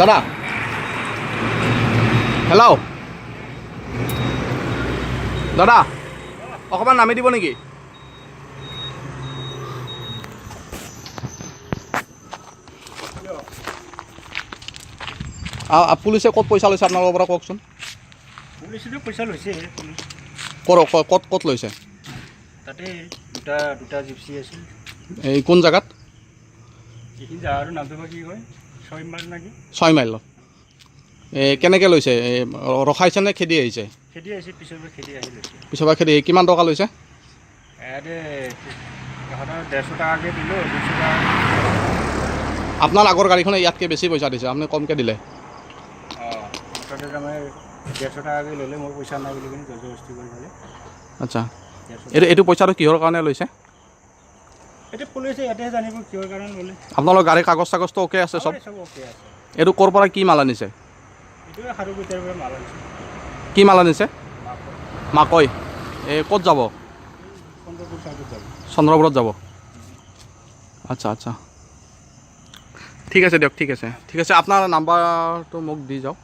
দাদা, হেল্ল' দাদা, অকণমান নামি দিব নেকি? পুলিচে ক'ত পইচা লৈছে আপোনালোকৰ পৰা, কওকচোন। পুলিচেতো পইচা লৈছে, পুলিচ। ক'ত ক'ত লৈছে? তাতে দুটা দুটা জিপচি আছিল। এই কোন জেগাত? এইখিনি জেগাটোৰ নামটো বা কি কয়, 6 মাইল নেকি? 6 মাইলত। এই কেনেকৈ লৈছে? এই ৰখাইছে নে খেদি আহিছে? খেদি আহিছে, পিছৰ পৰা খেদি আহি লৈছে। পিছৰ পৰা খেদি আহি কিমান টকা লৈছে? ইয়াতে এখনৰ 150 টকাকৈ দিলোঁ, 200 টকা। আপোনাৰ আগৰ গাড়ীখনে ইয়াতকৈ বেছি পইচা দিছে, আপুনি কমকৈ দিলে। অঁ, তাতে তাৰমানে 150 টকাকৈ ল'লে, মোৰ পইচা নাই বুলি কিনে জবৰদস্তি কৰি পেলাই। আচ্ছা। 150। এইটো পইচাটো কিহৰ কাৰণে লৈছে? এতিয়া পুলিচে ইয়াতেহে জানিব কিহৰ কাৰণে ল'লে। আপোনালোকৰ গাড়ীৰ কাগজ চাগজটো অ'কে আছে চব? চব অ'কে আছে। এইটো ক'ৰ পৰা কি মাল আনিছে? এইটোৱে খাৰুপেটীয়াৰ পৰা মাল আনিছে। কি মাল আনিছে? মাকৈ। এই ক'ত যাব? চন্দ্ৰপুৰ চাইডত যাব। চন্দ্ৰপুৰত যাব। আচ্ছা আচ্ছা, ঠিক আছে দিয়ক। ঠিক আছে, ঠিক আছে, আপোনাৰ নাম্বাৰটো মোক দি যাওক।